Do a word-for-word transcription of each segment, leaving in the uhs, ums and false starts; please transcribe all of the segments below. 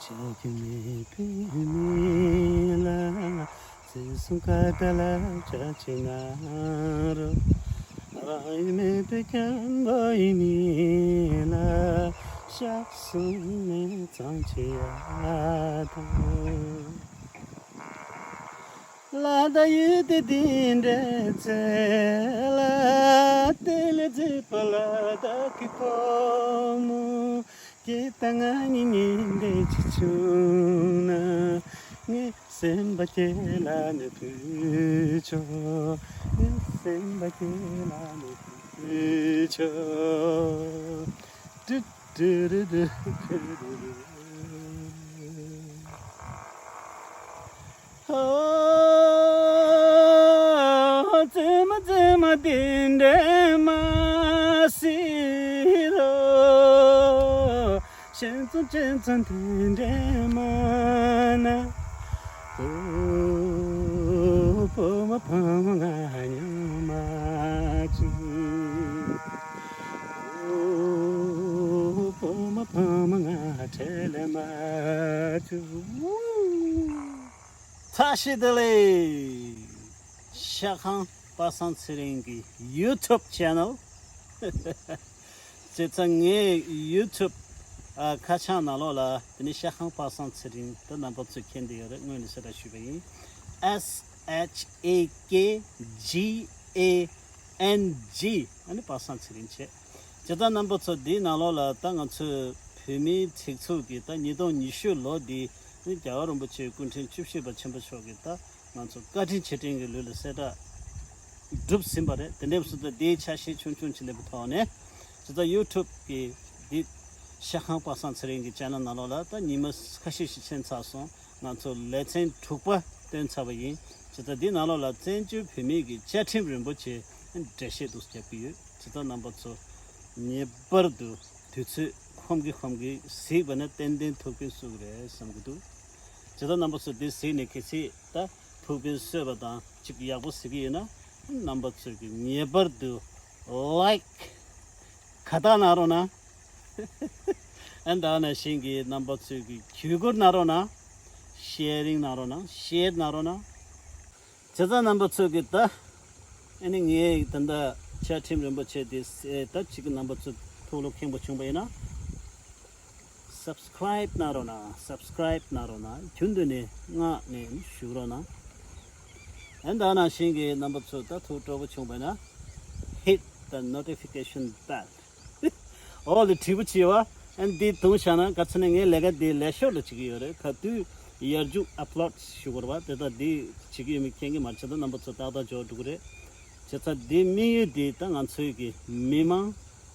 ཆགས་ཀྱི་མེད་པའི་མི་ལ། བརྩེ་སེམས་ཁ་བརྡ་ལ་བྱ་བྱེད་ན་རོ། རང་ཡུལ་མེད་པའི་སྐྱོན་པོ་ཡིན་མི་ལ། ཤག་གསུམ་ནས་གཙང་བྱེད་ཡ་དང་། ལ་ད་ཡུལ་དེ་འདི་འདྲའི་ཚེ་ལ། དེ་ལས་མཛེས་པ་ལ་དྭགས་ཀྱི་ཕོ་མོ། སྐྱེ་ད་ང་གཉིས་ཉིན་དེ་གཅིག་བྱུང་ན། ངའི་སེམས་པ་སྐྱེ་ལ་ནི་ཕུལ་ཆོག་ངའི་སེམས་པ་སྐྱེ་ལ་ནི་ཕུལ་ཆོག་ཏུ་ཏུ་རུ་རུ་ཏུ་རུ་རུ། ཨོ། བཙུན་མ་བཙུན་མ་དེ་འདྲ་མ་སྲིད་རོ། ཞན་ཙང་ཅན་ཙང་དེ་འདྲ་མ་ན། ཨོ། བུ་མོ་བུ་མོ་ང་ཉོ་མ་བཅུག་ཨོ། བུ་མོ་བུ་མོ་ང་ཁྲེལ་མ་བཅུག་ཚ་ཤི་དེ་ལས་ཤ་ཁང་པ་སངས་ཚེ་རིང་གི་YouTube channel། བྱས་ཙང་ངའི་YouTube ཨ་ཁ་བྱང་ནང་ལོགས་ལ་དེ་ནི་ཤ་ཁང་པ་སངས་ཚེ་རིང་ད་རྣམ་པ་ཚོས་མཁྱེན་བསྡད་ཡོད་རེད། སྔོན་ནས་གསལ་བསྒྲགས་ཞུས་པ་ཡིན། S H A K G A N G ཨ་ནི་པ་སངས་ཚེ་རིང་བྱས། བྱས་ཙང་རྣམ་པ་ཚོ་འདིའི་ནང་ལོགས་ལ་ད་ང་ཚོས་བོད་མིའི་སྒྲིག་འཛུགས་ཀྱི་ད་ཉིས་སྟོང་ཉི་ཤུ་ལོ་འདི་ནི་རྒྱལ་བ་རིན་པོ་ཆེ་སྐུ་ཕྲེང་བཅུ་བཞི་པ་ཆེན་པོ་མཆོག་གི་ད་ང་ཚོ་བཀའ་དྲིན་རྗེས་དྲན་གྱི་ལུས་ལ་གསལ་བསྒྲགས་གྲུབ་ཟིན་པ་རེད། དེ་འདྲ་སོང་ཙང་དེའི་ཆ་ཤས་ཆུང་ཆུང་ཅིག་སླེབས་པའི་ཐོག་ནས་བྱས་ཙང་YouTube གི་འདི་ཤ་ཁང་པ་སངས་ཚེ་རིང་གི་channel ནང་ལོགས་ལ་ད་ཉི་མ་ཁ་ཤས་ཤིག་ཕྱིན་ཚར་སོང་། ང་ཚོ་ལེ་ཚན་དྲུག་པ་བཏོན་ཚར་བ་ཡིན། བྱས་ཙང་འདི་ནང་ལོགས་ལ་བཙན་བྱོལ་བོད་མིའི་གི་བཅའ་ཁྲིམས་རིན་པོ་ཆེ་འགྲེལ་བཤད་འདུག་རྒྱབ་ཀྱི་ཡོད། བྱས་ཙང་རྣམ་པ་ཚོ་ངེས་པར་དུ་དུས་ཚོད་ཁོམ་གི་ཁོམ་གི་གཟིགས་པ་ན་ཏན་ཏན་ཐུགས་ཕན་གསོས་ཀྱི་རེད་བསམ་གྱི་འདུག་བྱས་ཙང་རྣམ་པ་ཚོ་འདི་གཟིགས་ནས་གལ་སྲིད་ད་ཐུགས་ཕན་གསོས་པ་དང་གཅིག་ཡག་པོ་གཟིགས་ཀྱི་ཡོད་ན་རྣམ་པ་ཚོས་ཀྱི་ངེས་པར་དུ་like ག་ད་གནང་རོགས་གནང་། ཨ་ད་ནང་བཞིན་གྱི་རྣམ་པ་ཚོས་ཀྱི་བརྒྱུད་སྐུར་གནང་རོགས་གནང་། sharing གནང་རོགས་གནང་། share གནང་རོགས་གནང་། བྱས་ཙང་རྣམ་པ་ཚོས་ཀྱི་ད་ཨ་ནི་ངའི་ད་ལྟ་བཅའ་ཁྲིམས་རིན་པོ་ཆེ་དེ་ད་གཅིག་གི་རྣམ་པ་ཚོ་ཐུགས་བློ་ཁེངས་པོ་བྱུང་བ་ཡིན་ན། subscribe གནང་རོགས་གནང་། subscribe གནང་རོགས་གནང་། རྒྱུན་དུ་ནས་ངག་ནས་ཞུ་རོགས་གནང་། ཨ་ད་ནང་བཞིན་གྱི་རྣམ་པ་ཚོ་ད་ཐུགས་སྤྲོ་པོ་བྱུང་བ་ཡིན་ན། hit the notification bell ཨོ་ལེ་བྲིས་པོ་བྱས་བ། ཨ་འདི་དུང་བཞག་ན་ག་ཚོད་ནས་ངའི་ལས་ཀ་འདི་ལས་ཤོར་ལ་བྱེད་ཀྱི་ཡོད་རེད། ག་དུས་ཡར་རྒྱུག་upload ཞུ་དགོས་རེད་བ། དེ་ལྟར་འདི་བྱེད་ཀྱི་ཡོད་མེད་མཁྱེན་གྱི་མ་རེད། བྱས་ཙང་རྣམ་པ་ཚོ་ཏག་ཏག་འབྱོར་འགྲོ་གི་རེད། བྱས་ཙང་འདི་དམིགས་ཡུལ་འདི་ད་ང་ཚོའི་གི་མི་མང་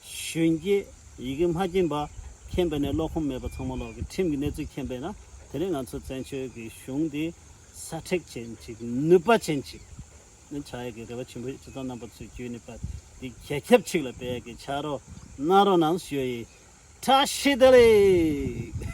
གཞོན་སྐྱེས་ཡི་གེ་མ་མཁྱེན་པ་མཁྱེན་པ་ནས་བློ་ཁོམ་མེད་པ་ཚང་མ་ལོག་གི་ཁྲིམས་ཀྱི་གནས་ཚུལ་མཁྱེན་པས་ན་དེ་ནས་ང་ཚོ་བཙན་བྱོལ་གི་གཞུང་འདི་སྲ་མཁྲེགས་ཅན་ཅིག་ནུས་པ་ཅན་ཅིག་ནི་ཆགས་ཡས་ཀྱི་རེ་བ་ཆེན་པོ་ཡོད། བྱས་ཙང་རྣམ་པ་ཚོས་བརྒྱུད་ནས་པ་འདི་རྒྱ་ཁྱབ་ཅིག་ལ་སྤེལ་ཡས་ཀྱི་ཕྱག་རོགས་གནང་རོགས་གནང་ཞུ་ཡས་ཡིན། བཀྲ་ཤིས་བདེ་ལེགས།